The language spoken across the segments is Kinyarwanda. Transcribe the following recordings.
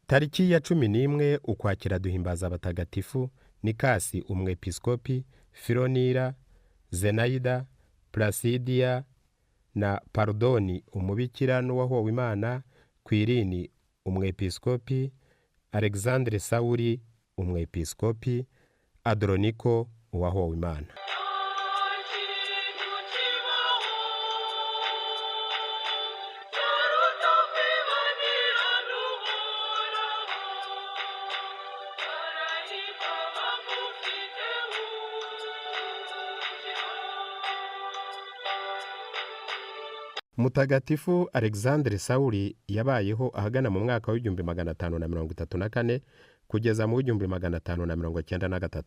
Tariki ya 11 Ukwakira duhimbaza abatagatifu Nikasi umwepiskopi, Filonira, Zenayida, Purasidiya na Parudoni umubikira n'uwahowe Imana, Kwirini umwepiskopi, Alexandre Sawuli umwepiskopi, Adroniko uwahowe Imana. Mutagatifu Alexandre Sawuli yabayeho ahagana mu mwaka w'1534 kugeza mu 1593.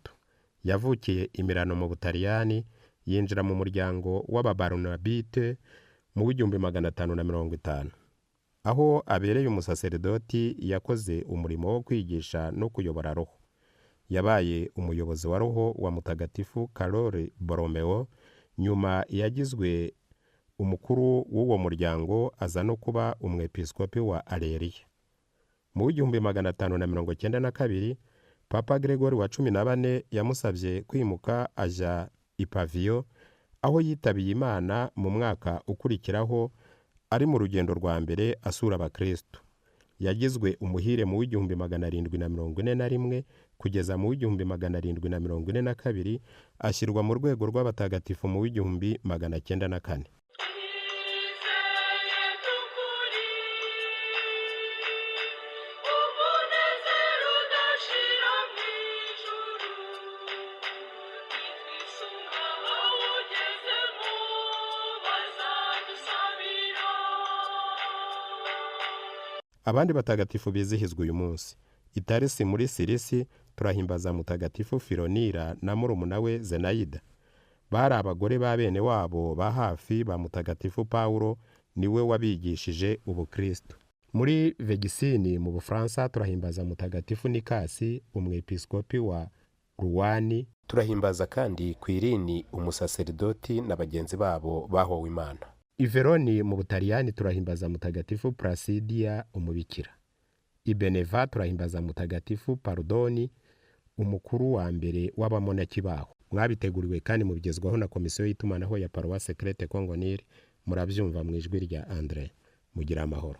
Yavukiye i Milano mu Butaliyani, yinjira mu muryango w'Ababarnabite mu 1550. Aho abereye umusaseridoti yakoze umurimo wo kwigisha no kuyobora roho. Yabaye umuyobozi wa roho wa Mutagatifu Karoli Borromeo, nyuma yagizwe umukuru w'uwo muryango aza no kuba umwepiskopi wa Aleriya. Mu 1592 Papa Gregory wa 14 yamusabye kwimuka ajya i Pavio, aho yitabiye Imana mu mwaka ukurikiraho ari mu rugendo rwa mbere asura abakristo. Yagizwe umuhire mu 1741 kugeza mu 1742, ashyirwa mu rwego rw'abatagatifu mu 1904. Abandi batagatifu bizihizwa uyu munsi: Itarisi muri Sirisi turahimbaza Mutagatifu Filonira na murumuna we Zenayida. Bari abagore ba bene wabo ba hafi ba Mutagatifu Pawulo, niwe wabigishije ubukristo. Muri Vegisini mu Bufaransa turahimbaza Mutagatifu Nikasi umwepiskopi wa Ruwani. Turahimbaza kandi Kwirini umusaseridoti na bagenzi babo bahowe Imana. I Veroni mu Butaliyani turahimbaza Mutagatifu Purasidiya umubikira. I Beneva turahimbaza Mutagatifu Parudoni umukuru wa mbere w'abamonaki baho. Mwabiteguriwe kandi mubigezwaho na Komisiyo y'Itumanaho ya Paruwasi Crete Congo Nil, murabyumva mu ijwi rya Andre. Mugira amahoro.